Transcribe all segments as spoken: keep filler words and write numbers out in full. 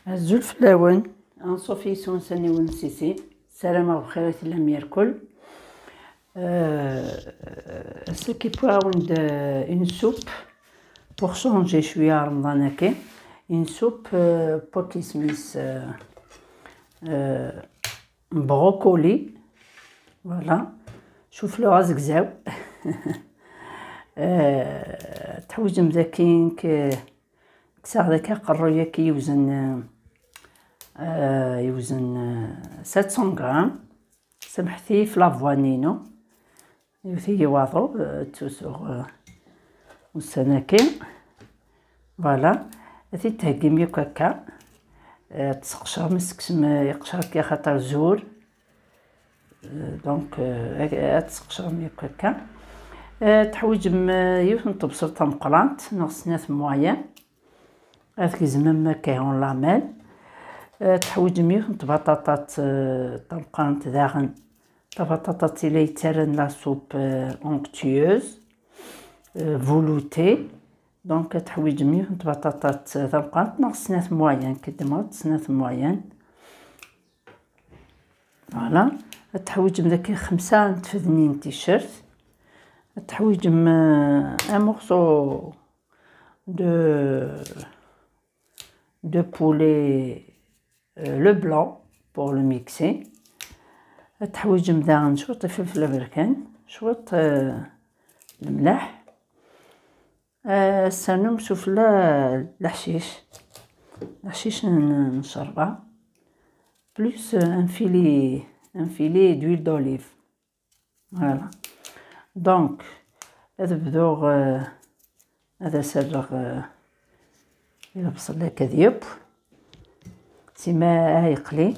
Azul fell-awen. Anṣuf yes-wen s aniwen sisi. Ssarameɣ bxir i tellam yerkul. Euh, ass-agi wwiɣ-awen-d, euh, une soupe pour changer cwiya Remḍan-agi. Une soupe, euh, pour kismis, euh, euh, brocoli. Voilà. Cuflu azegzaw. Euh, teḥwiǧem dakin k-, kkseɣ daki aqerruy-agi yewzen, euh, yewzen, euh, sept cents grammes. Samḥet-iyi ɣef la voix-inu. Yewwet-iyi waḍu, euh, ttusuɣ, euh, ussan-agi. Voilà. Ad t-id-theggim yakk akka. Euh, ad tesqecrem, ad tekkes-, euh, iqcer-agi axaṭer zur. Euh, donc, euh, ad, ad tesqecrem yakk akka. Euh, teḥwiǧem, euh, yiwet n tebṣelt tameqqrant, neɣ snat moyen. Ad tgezmem akka en lamelle. Euh, teḥwiǧem yiwet n tbaṭaṭat, euh, tameqqrant daɣen. Tabaṭaṭat i la yettarran la soupe, euh, onctueuse, euh, veloutée. Donc, ad teḥwiǧem yiwet n tbaṭaṭat tameqqrant neɣ snat moyen, keddmeɣ-d snat moyen. Voilà. Ad teḥwiǧem daki xemsa n tfednin n ticcert. Ad teḥwiǧem, euh, un morceau de, de poulet, euh, le blanc pour le mixer. Ad teḥwiǧem daɣen cwiṭ ifelfel aberkan, cwiṭ, euh, lemleḥ. Euh, ad ternum sufella leḥcic, leḥcic n, n ccerba, plus, euh, un filet, un filet d'huile d'olive. Voilà. Donc, ad bduɣ, euh, ad as-rreɣ, euh, i lebṣel akka ad yeww. Sima ad yeqli,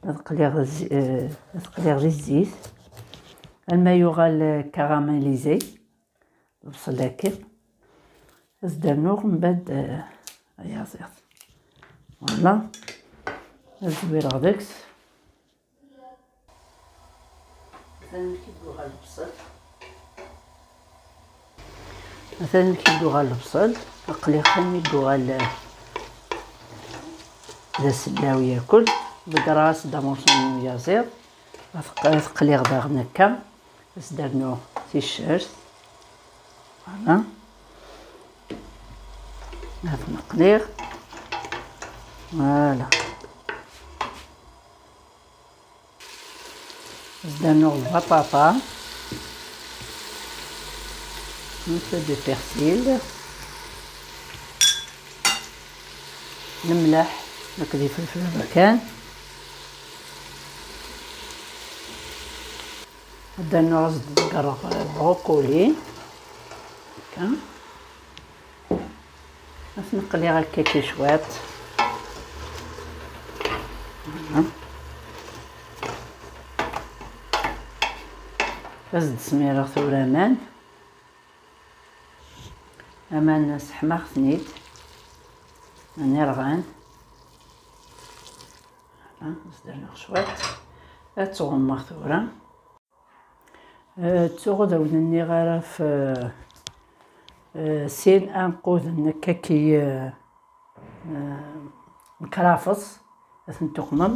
ad qliɣ zi-, euh, ad qliɣ di zzit. Alma yuɣal, euh, caramélisé. Lebṣel-agi. Ad s-d-rnuɣ mbeɛd, eh, ayaziḍ. Voilà. Ad zwireɣ deg-s. Atan amek i d-yuɣal lebṣel. Atan amek i d-yuɣal lebṣel. Aql-i kan mi d-yuɣal, eh, d asellaw yakul. Ḍeggreɣ-as-d amurṣu n uyaziḍ. Ad q-, ad qliɣ daɣen akka. Ad s-d-rnuɣ ticcert. Voilà. Ad neqliɣ. Voilà. Ad s-d-rnuɣ lbaṭaṭa. Un peu de persil. Lemleḥ, akked ifelfel aberkan. Ad d-rnuɣ, ad s-d-ḍeggreɣ brocoli. Akka. Ad t-neqliɣ akka ki cwiṭ. Ad s-d-smireɣ tura aman. Aman sseḥmaɣ-ten-id. Aman irɣan. Voilà, ad s-d-rnuɣ cwiṭ. Ad ttɣummeɣ tura. Eh, ttuɣ ad awen-nniɣ ara f, eh, sin anquden n kaki, eh, eh, n krafeṣ, ad ten-tuqmem.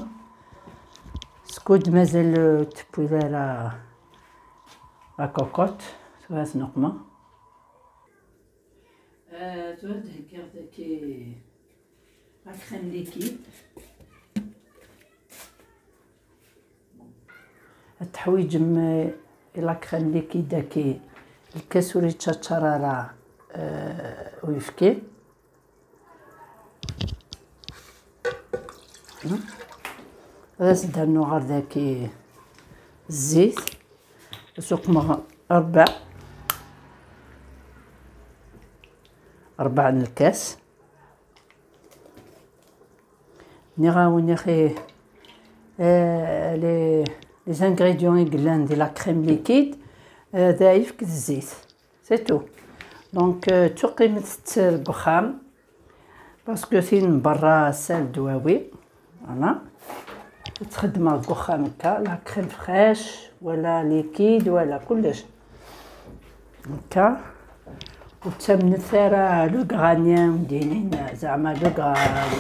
Skud mazal, eh, tewwid ara la cocotte, tura ad ten-uqmeɣ. Eh, tura ad d-heggiɣ daki la crème liquide. Ad teḥwiǧem, eh, la crème liquide-agi, lkas ur yettaččar ara, eh, uyefki. Ad as-d-rnuɣ ɣer daki zzit, ad suqmeɣ rebɛa, rebɛa n lkas. Nniɣ-awen, yaxi, eh, les, les ingrédients i yellan di la crème liquide, eh, d ayefki d zzit. C'est tout. Donc, euh, ttqimmet-tt deg uxxam, parce que tin n berra sel dwawi. Voilà. Ad tt-xedmeɣ deg uxxam akka, la crème fraîche, wala liquide, wala kullec. Akka. Ur ttamnet ara le granien, dinin, zeɛma le granien.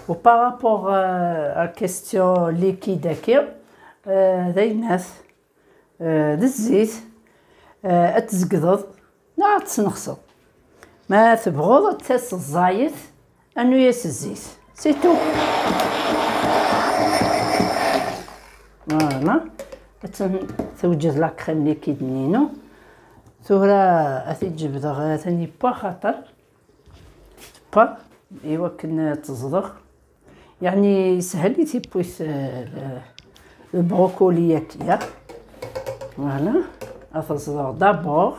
Ou par rapport, euh, à la question liquide-agi, euh, d ayennat, euh, d zzit, euh, ad tzegdeḍ neɣ ad tesnexseḍ. Ma tebɣuḍ ad taseḍ ẓẓayet, anu-yas zzit. C'est tout. Voilà. Attan tewjed la crème liquide-nni-inu. Tura ad t-id-jebdeɣ, atan yewwa axaṭer. Tewwa, i wakken ad teẓdeɣ. Yeɛni yeshel i tiwwit, euh, le, le brocoli akya. Voilà. Ad teẓdeɣ d'abord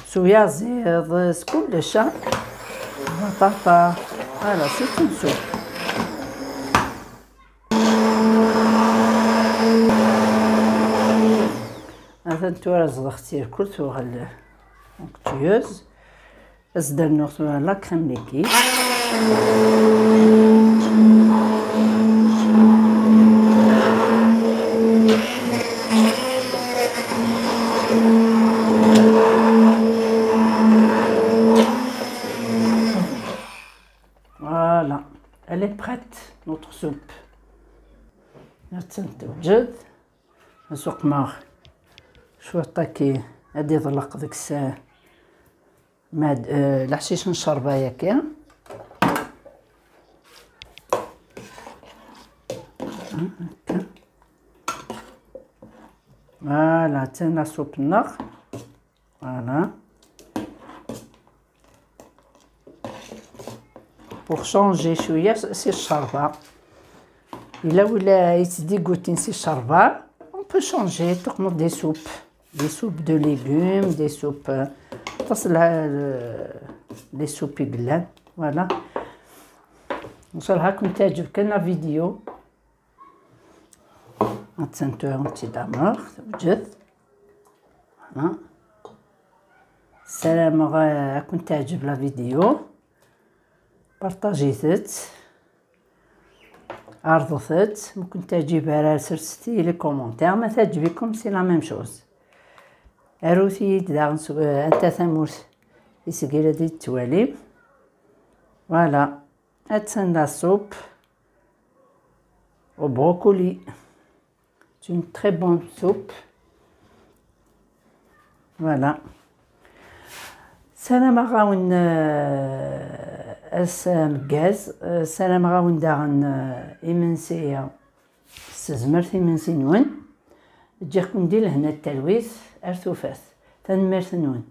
s uyaziḍ, s kullec, ah. Baṭaṭa. Voilà, c'est une soupe. Atan tura ẓdeɣ tirkul tuɣal onctueuse. Ad s-d-rnuɣ tura la crème liquide. Voilà, elle est prête, notre soupe. Attan tewjed. Ad suqmeɣ cwiṭ akka, ad iḍleq deg-s, ma d, euh, leḥcic n ccerba-yagi. Akka. Voilà, attan la soupe-nneɣ. Voilà. Pour changer cwiya s, si ccerba. Yella win i yettdigutin si ccerba, on peut changer, tuqmeḍ des soupes. Des soupes de légumes, des soupes, euh, aṭas la, le, les soupes i yellan. Voilà. Ncallah ad ken-teɛǧeb kan la vidéo. Attan tura ur tt-id-ɛemreɣ, tewjed. Voilà. Ssarameɣ, euh, ad ken-teɛǧeb la vidéo. Partagez-tt. Ɛerḍet-tt. Ma ken-teɛǧib ara, serset-iyi les commentaires. Ma teɛǧeb-ikem, c'est la même chose. Arut-iyi-d daɣen s, euh, anta tamurt i seg ara d-tettwalim. Voilà. Attan la soupe au brocoli. C'est une très bonne soupe. Voilà. Ssarameɣ-awen, euh, ass ameggaz. Euh, ssarameɣ-awen daɣen, euh, imensi s tezmert imensi-nwen. Ǧǧiɣ-ken di lehna d talwit ar tufat. Tanemmirt-nwen.